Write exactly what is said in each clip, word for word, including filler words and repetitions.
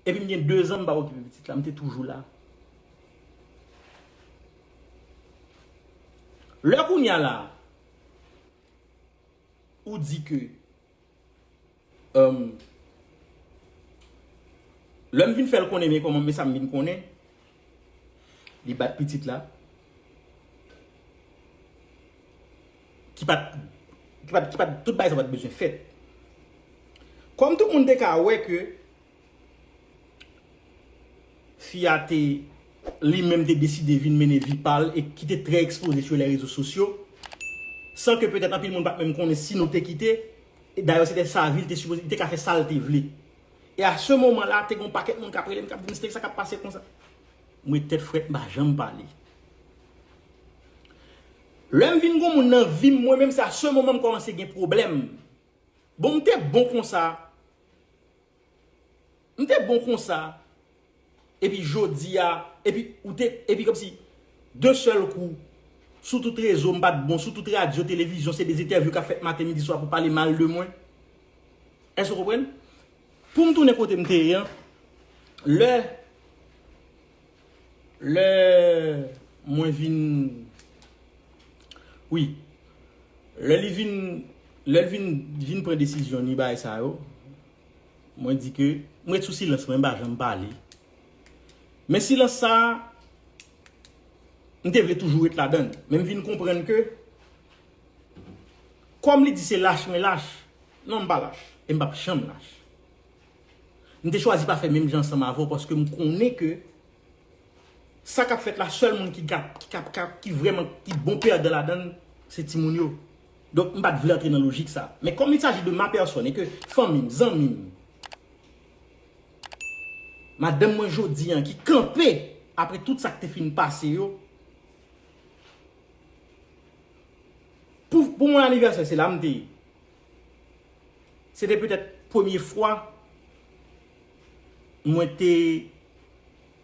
Epi m gen dezan m pa okipe pitit la, m te toujou la. Lè kounye a la, ou di ke, um, lè m vin fè l konnen, men kòman, men sa m vin konnen, li bat pitit la, ki pa t, ki pa t, ki pa t, tout bagay sa pa t bezwen fèt. Kòm tout moun te ka wè ke fi a te, li menm te deside vin mennen vi pa l e ki te trè ekspoze sou lè rezo sosyo, san ke petèt anpil moun pa t menm konnen si nou te kite. E dayè, se te sa vi l te sipoze, li te ka fè sa l te vle. E a se moman la, te gen yon pakèt moun k ap rele m, k ap di m, "Steve, sa k ap pase konsa?" Mwen tèt frèt, m pa janm pale. Lè m vin gen moun nan vi m, mwen menm, se a se moman m kòmanse gen pwoblèm. Bon, m te bon konsa. M te bon konsa. Epi jodi a, epi ou te, epi kòmsi, de sèl kou, sou tout rezo, m pa t bon, sou tout radyo, televizyon, se de entèvyou k ap fèt maten, midi, swa pou pale mal de mwen. Èske w konprann? Pou m tounen kote m te ye an, lè, lè mwen vin, wi, lè li vin, lè l vin, vin pran desizyon ni bagay sa yo, mwen di ke, mwen ret sou silans mwen, m pa janm pale. Men silans sa a, m te vle toujou ret ladan l. Men m vin konprann ke, kòm li di se lach mwen lach, non, m pa lach. E m p ap janm lach. M te chwazi pa fè menm jan ansanm avè w paske m konnen ke sa k ap fèt la, sèl moun ki kap, ki kap, kap, ki vrèman, ki bon pèdan ladan l, se timoun yo. Donk, m pa t vle antre nan lojik sa. Men kòm il s'agit de ma personne e ke fanmi m, zanmi m, madanm mwen jodi an ki kanpe apre tout sa k te fin pase yo, pou, pou mwen anivèsè, se la m te ye. Se te petèt premye fwa mwen te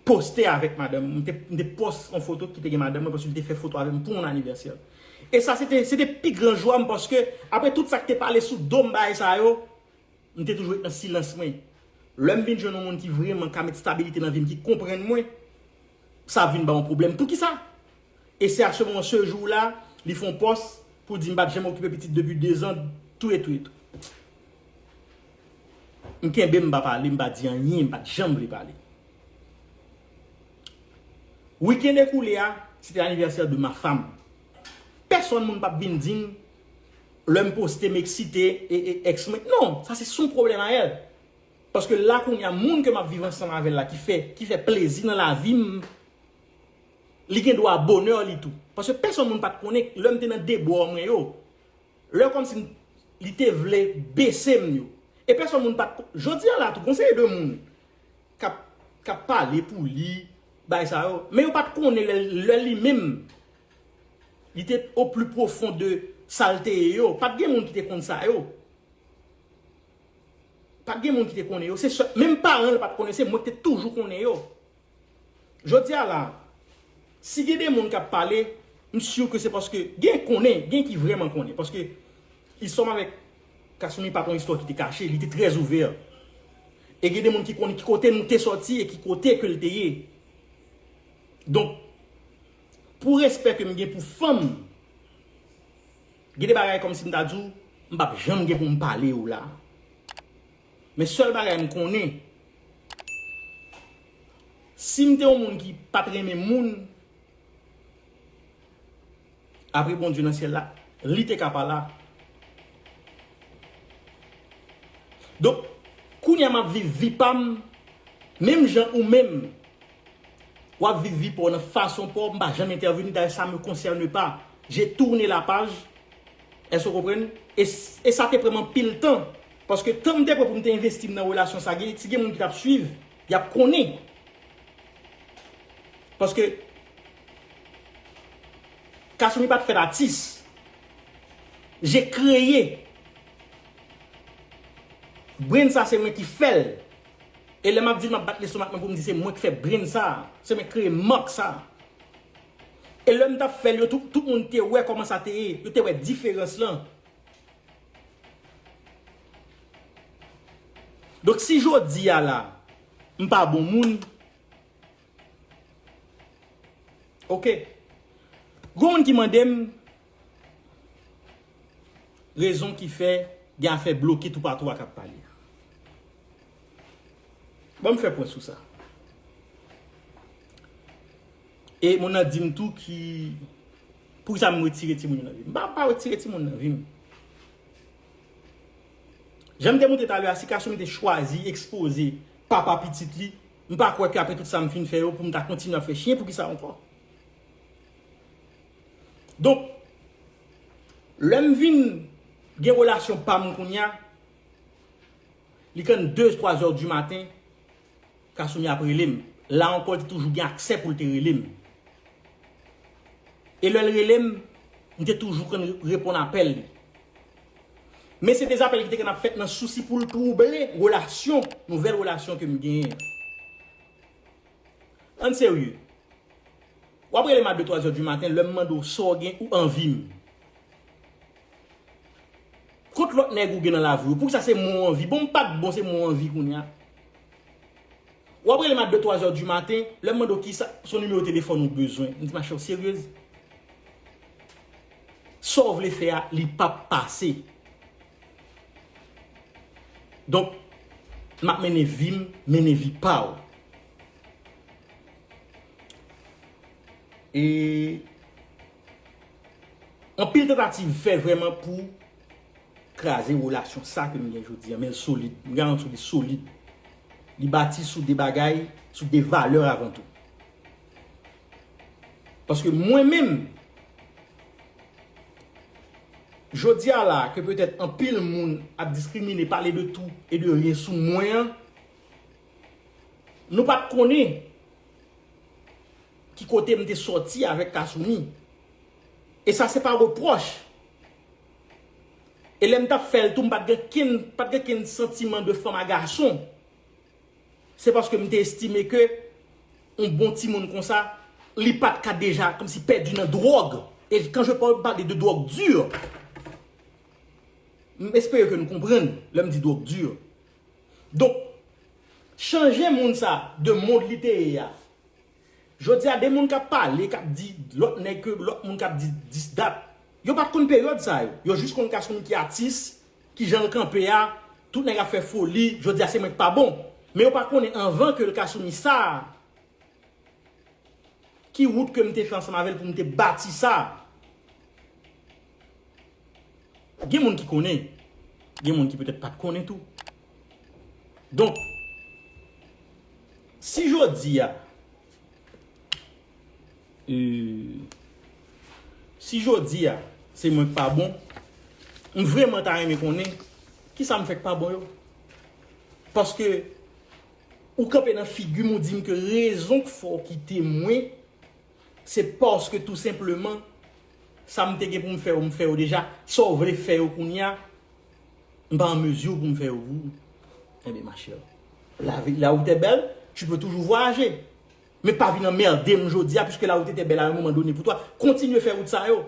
poste avèk madanm. Mwen te, mwen te post yon foto ki te gen madanm mwen paske li te fè foto avè m pou yon anivèsè. E sa, se te, se te pi gran jwa m paske apre tout sa k te pale sou do m, bagay sa yo, m te toujou ret nan silans mwen. Lè m vin jwenn yon moun ki vrèman ka met stabilite nan vi m, ki konprann mwen, sa ap vin ba yon pwoblèm. Poukisa? E se a se moman, se jou la, li fè yon pòs pou di m pa t janm okipe pitit depi dezan, tou e tou e tou. M kenbe, m pa pale, m pa di anyen, m pa t janm vle pale. Wikenn ekoule a, se te anivèsè de ma femme. Pèsonn moun p ap vin di m, lè m poste, m eksite, e, e, èks mwen. Non, sa se son pwoblèm a èl. Paske la kounye a, moun ke m ap viv ansanm avè l la, ki fè, ki fè plezi nan lavi m, li gen dwa bonè li tou. Paske pèsonn moun pa t konnen lè m te nan debò mwen yo. Lè kòmsi m, li te vle bese m yo. E pèsonn moun pa t ko-, jodi a la tou, gon seri de moun k ap, k ap pale pou li, bay sa yo. Men yo pa t konnen lè, lè li menm, li te o pli pwofon de sa l te ye yo. Pa t gen moun ki te konn sa yo. Pa t gen moun ki te konnen yo. Se sèl, menm paran l pa t konnen, se mwen ki te toujou konnen yo. Jodi a la, si gen de moun k ap pale, m si ke se paske gen konnen, gen ki vrèman konnen. Paske, ils sont avec Kasumi pa t yon istwa ki te kache, li te trè ouvè. E gen de moun ki konnen ki kote nou te sòti e ki kote ke l te ye. Donk, pou respè ke m gen pou fanm, gen de bagay kòmsi m ta di w, m p ap janm gen pou m pale yo la. Men sèl bagay m konnen, si m te yon moun ki pa t renmen moun, apre Bondye nan syèl la, li te ka pa la. Donk, kounye a m ap viv vi pa m, menm jan ou menm, w ap viv vi pa w nan fason pa w, m pa janm entèveni, dayè, ça me concerne pas. J'ai tourné la page. Èske w konprann? E, e sa te pran m anpil tan. Paske tan m te pran pou m te envesti m nan relasyon sa, gen, si gen moun ki t ap swiv, y ap konnen. Paske Kasumi pa t fèt atis. Je kreye. Brand sa se mwen ki fè l. E lè m ap di l, m ap bat lestomak mwen pou m di se mwen ki fè brand sa. Se mwen ki kreye mak sa. E lè m t ap fè l, yo tout, tout moun te wè kòman sa te ye. Yo te wè diferans lan. Donk, si jodi a la, M pa bon moun. Oke. Gon moun ki mande m rezon ki fè gen afè bloke toupatou a k ap pale a. Ban m fè pwen sou sa. E moun nan di m tou ki, poukisa m retire timoun yo nan vi m. M pa, pa retire timoun nan vi m. Jan m te montre talè a, si Kasumi te chwazi ekspoze papa pitit li, m pa kwè ke apre tout sa m fin fè yo, pou m ta kontinye ap fè chen, poukisa ankò? Donk, lè m vin gen relasyon pa m kounye a, li konn de, twa zè di maten, Kasumi ap rele m. La ankò, li te toujou gen aksè pou l te rele m. E lè l rele m, m te toujou konn reponn apèl li. Men se de apèl ki te konn ap fèt nan sousi pou l twouble relasyon, nouvèl relasyon ke m genyen an. Ann serye. W ap rele m a de, twa zè di maten, lè m mande w sa w gen, ou anvi m. Kot lòt nèg ou gen nan lavi w? Poukisa se mwen w anvi? Bon, m pa t bon, se mwen w anvi kounye a. W ap rele m a de, twa zè di maten, lè m mande w kisa, se yon nimewo telefòn ou bezwen. M di, machè, w seryez? Sa w vle fè a, li p ap pase. Donk, m ap mennen vi m, mennen vi pa w. E anpil tantativ fè vrèman pou kraze relasyon sa ke m gen jodi a, men l solid. M garanti w li solid. Li bati sou de bagay, sou de valè avan tou. Paske mwen menm, jodi a la, ke petèt anpil moun ap diskrimine, pale de tout e de rien sou mwen an, nou pa t konnen ki kote m te sòti avèk Kasumi. E sa se pa repwòch. E lè m t ap fè l tou, m pa t gen kenn, pa t gen kenn santiman de fanm a gason. Se paske m te estime ke yon bon timoun konsa, li pa t ka deja kòmsi pèdi nan dwòg. E kan je parle de dwòg di, m espere ke nou konprann lè m di dwòg di. Donk, chanje moun sa de mond li te ye a. Jodi a, de moun k ap pale, k ap di lòt nèg ke lòt moun k ap di dis dat, yo pa t konn peryòd sa yo. Yo jis konn Kasumi ki atis, ki jan l kanpe a, tout nèg ap fè foli, jodi a se mwen k pa bon. Men yo pa konnen anvan ke l Kasumi sa a, ki wout ke m te fè ansanm avè l pou m te bati sa. Gen moun ki konnen, gen moun ki petèt pa t konnen tou. Donk, si jodi a, e, si jodi a, se mwen k pa bon, m vrèman ta renmen konnen kisa m fè k pa bon yo. Paske ou kanpe nan figi m, ou di m ke rezon k fè w kite mwen, se paske tou senpleman, sa m te gen pou m fè yo, m fè yo deja. Sa w vle fè yo kounye a, m pa an mezi pou m fè yo pou ou. Enben, ma chère, la vie, la où t'es belle, tu peux toujours voyager. Men pa vin anmède m jodi a, puisque la où t'étais belle à un moment donné pour toi, kontinye fè wout sa yo.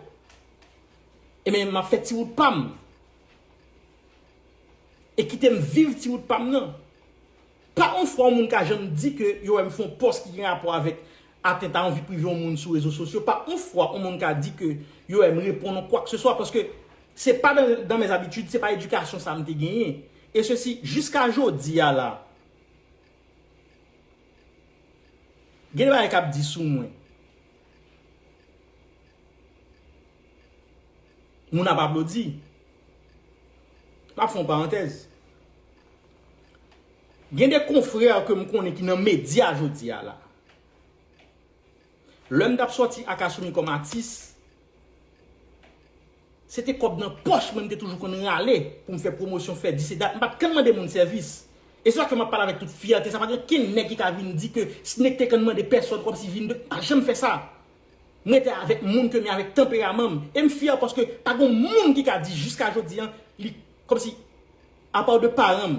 Enben, m ap fè ti wout pa m. E kite m viv ti wout pa m nan. Pa yon fwa yon moun ka janm di ke yo wè m fè yon pòs ki gen rapò avèk atent a yon vi prive yon moun sou rezo sosyo. Pa yon fwa yon moun ka di ke yo wè m reponn yon kwakseswa, paske se pa dans, dans mes habitudes, se pa edikasyon sa m te genyen. E sesi, jiska jodi a la, gen de bagay k ap di sou mwen. Moun ap aplodi. M ap fè yon parantèz. Gen de konfrè ke m konnen ki nan medya jodi a la. Lè m t ap sòti ak Kasumi kòm atis, se te kòb nan pòch mwen m te toujou konn rale pou m fè pwomosyon, fè dis e dat. M pa t konn mande moun sèvis. E se sa k fè m ap pale avèk tout fyète. Sa pa gen kenn nèg ki ka vin di ke Snake te konn mande pèsòn kòmsi vin de, pa janm fè sa. M rete avèk moun ke m ye avèk tanperaman m. E m fyè paske pa gen moun ki ka di jiska jodi a, li, kòmsi, apa de paran m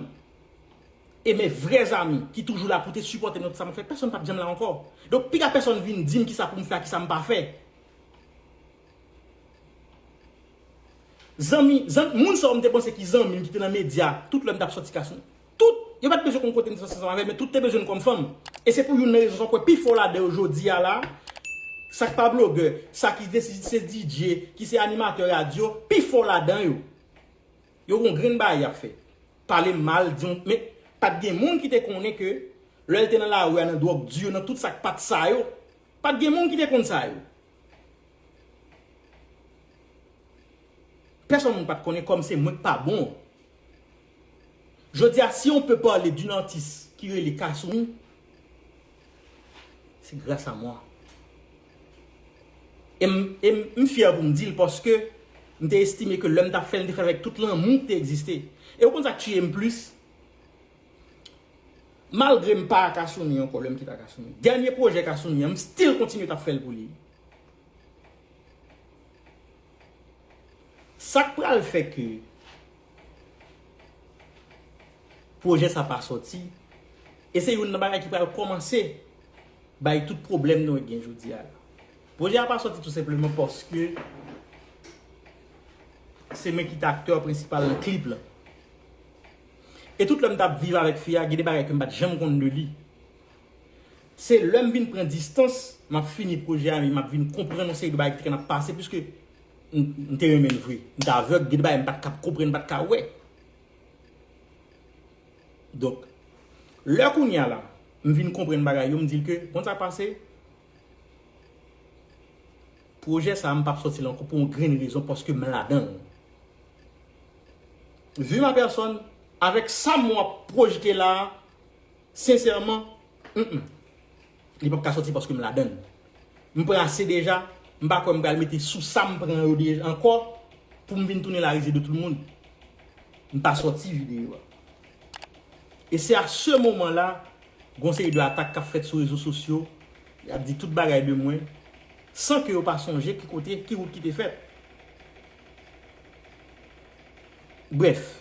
e mes vrais amis ki toujou la pou te sipòte m nan tout sa m ap fè, pèsòn pa t janm la ankò. Donk, piga pèsòn vin di m kisa pou m fè ak kisa m pa fè. Zanmi, zanmi, moun sa yo m te panse ki zanmi m ki te nan medya, tout lè m t ap sòti Kasumi, tout Yo pa t bezwen konn kote m te soti ansanm avè l, men tout te bezwen m kòm fanm. E se pou youn nan rezon sa w kwè pifò ladan yo jodi a la, sa k pa blogè, sa ki desi- se D J, ki se animatè radyo, pifò ladan yo, yo gon grenn bagay y ap fè. Pale m mal, di m, men pa t gen moun ki te konnen ke lè l te nan lari a, nan dwòg di yo, nan tout sa k pa t sa yo, pa t gen moun ki te konn sa yo. Pèsonn moun pa t konnen kòm se mwen k pa bon. Jodi a, si on peut parler d'une artiste ki rele Kassoumi, c'est grâce à moi. E m, e m, m fyè pou m di l paske m te estime ke lè m t ap fè l, m te fè l avèk tout lanmou ki te egziste. E ou konn sa k tiye m plis? Malgre m pa a Kassoumi ankò, lè m kite a Kassoumi. Dènye pwojè Kassoumi an, m still kontinye t ap fè l pou li. Sa k pral fè ke pwojè sa pa sòti, e se youn nan bagay ki pral kòmanse bay tout pwoblèm nou gen jodi a la. Pwojè a pa sòti tou senpleman paske se mwen ki te aktè prensipal nan klip la. E tout lè m t ap viv avèk fi a, gen de bagay ke m pa t janm konn de li. Se lè m vin pran distans, m ap fini pwojè a, men m ap vin konprann yon seri de bagay ki te konn ap pase, piske m, m te renmen l vre. M te avèg, gen de bagay m pa t ka konprann, m pa t ka wè. Donk, lè kounye a la, m vin konprann bagay yo, m di l ke, konn sa k pase? Pwojè sa a, m p ap sòti l ankò pou yon grenn rezon, paske m ladan l. Vu ma personne, avèk sa m w ap pwojte la a, sensèman, mm, mm, li p ap ka sòti paske m ladan l. M pran ase deja, m pa kwè m pral mete sou sa m pran yo deja ankò pou m vin tounen la risée de tout le monde. M pa sòti videyo a. E se a se moman la, gon seri de atak k ap fèt sou rezo sosyo, y ap di tout bagay de mwen, san ke yo pa sonje ki kote, ki wout ki te fèt. Brèf,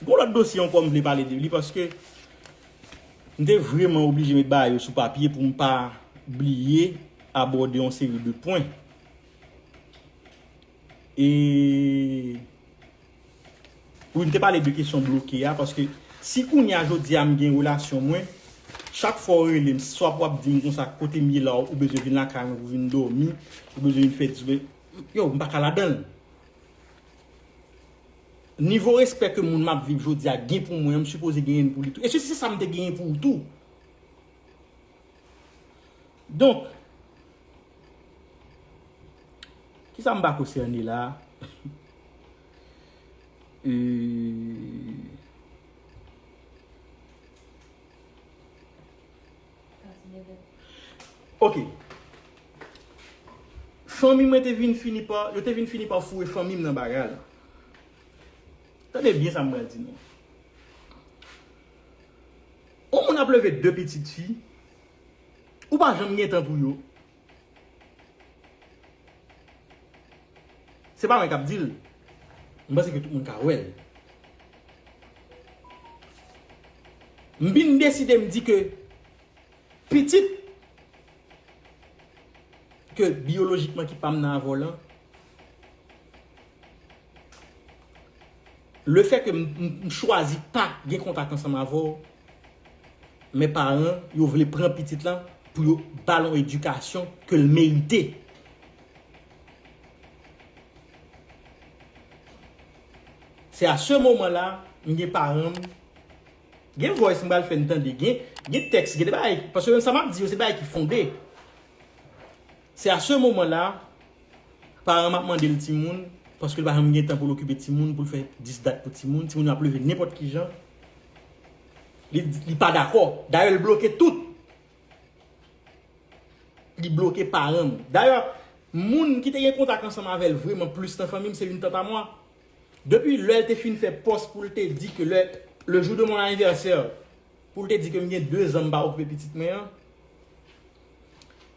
gon lòt dosye ankò m vle pale de li, paske m te vrèman oblije met bagay yo sou papye pou m pa bliye abòde yon seri de pwen. E wi, m te pale de kesyon bloke a, paske si kounye a jodi a m gen relasyon mwen, chak fwa w rele m, swa w ap di m konsa kote m ye la, ou bezwen vin lakay mwen pou vin dòmi, ou bezwen vin fè ti, yo, m pa ka ladan l. Nivo respè ke moun m ap viv jodi a gen pou mwen, m sipoze genyen l pou li tou. E si se sa m te genyen pou ou tou. Donk, kisa m pa konsène la? Euh, ok. Fanmi mwen te vin fini pa, yo te vin fini pa foure fanmi m nan bagay la. Tande byen sa m pral di nou. Yon moun ap leve de pitit fi, ou pa janm gen tan pou yo. Se pa mwen k ap di l. M panse ke tout moun ka wè l. M vin deside m di ke pitit ke biyolojikman ki pa m nan avè w lan, lefètke m, m, m chwazi pa gen kontak ansanm avè w, men paran yo vle pran pitit lan pou yo ba l yon edikasyon ke l merite. Se a se moman la, m gen paran m, gen voice m pral fè n tande, gen, gen tèks, gen de bagay, paske menm sa m ap di yo, se bagay ki fonde. Se a se moman la, paran m ap mande l timoun, paske l pa janm gen tan pou l okipe timoun, pou l fè dis dat pou timoun, timoun yo ap leve nenpòt ki jan. Li, li pa dakò. Dayè, l bloke tout. Li bloke paran m. Dayè, moun ki te gen kontak ansanm avè l vrèman plis nan fanmi m, se youn tant à moi. Depi lè l te fin fè pòs pou l te di ke le, le jour de mon anniversaire, pou l te di ke m gen de zan m pa okipe pitit mwen an,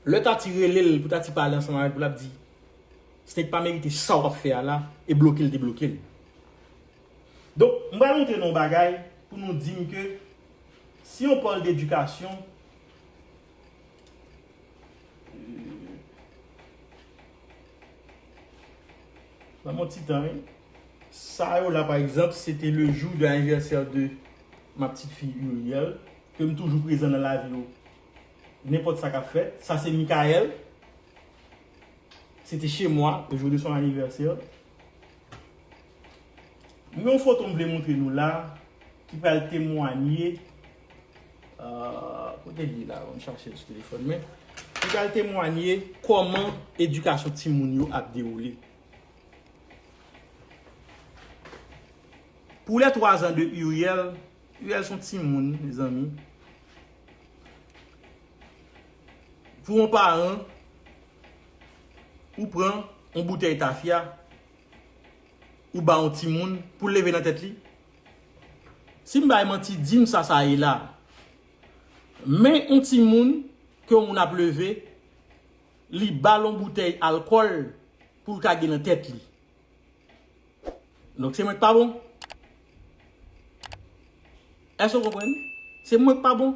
lè Tati rele l pou Tati pale ansanm avè l, pou l ap di, Snake pa merite sa w ap fè a la, e bloke l te bloke l. Donk, m pral montre nou yon bagay pou nou di m ke si on parle d'éducation, ban m yon ti tan, wi. Sa yo la, pa egzanp, se te le jou de anivèsè de Ma petite fille Uriel, ke m toujou prezan nan lavi w. Nenpòt sa k ap fèt, sa se Michael. C'était chez moi le jour de son anniversaire. M gen yon foto m vle montre nou la ki pral temwanye. Euh, kote l ye la? Ban m chache l sou telefòn mwen. Ki pral temwanye kòman edikasyon timoun yo ap dewoule. Pour les trois ans de Uriel, Uriel se yon timoun, mezanmi. Pou yon paran, ou pran yon boutèy tafya, ou ba yon timoun pou l leve nan tèt li. Si m bay manti, di m sa sa ye la. Men yon timoun ke yon moun ap leve, li ba l yon boutèy alkòl pou l ka gen nan tèt li. Donk se mwen k pa bon? Èske w konprann? Se mwen k pa bon?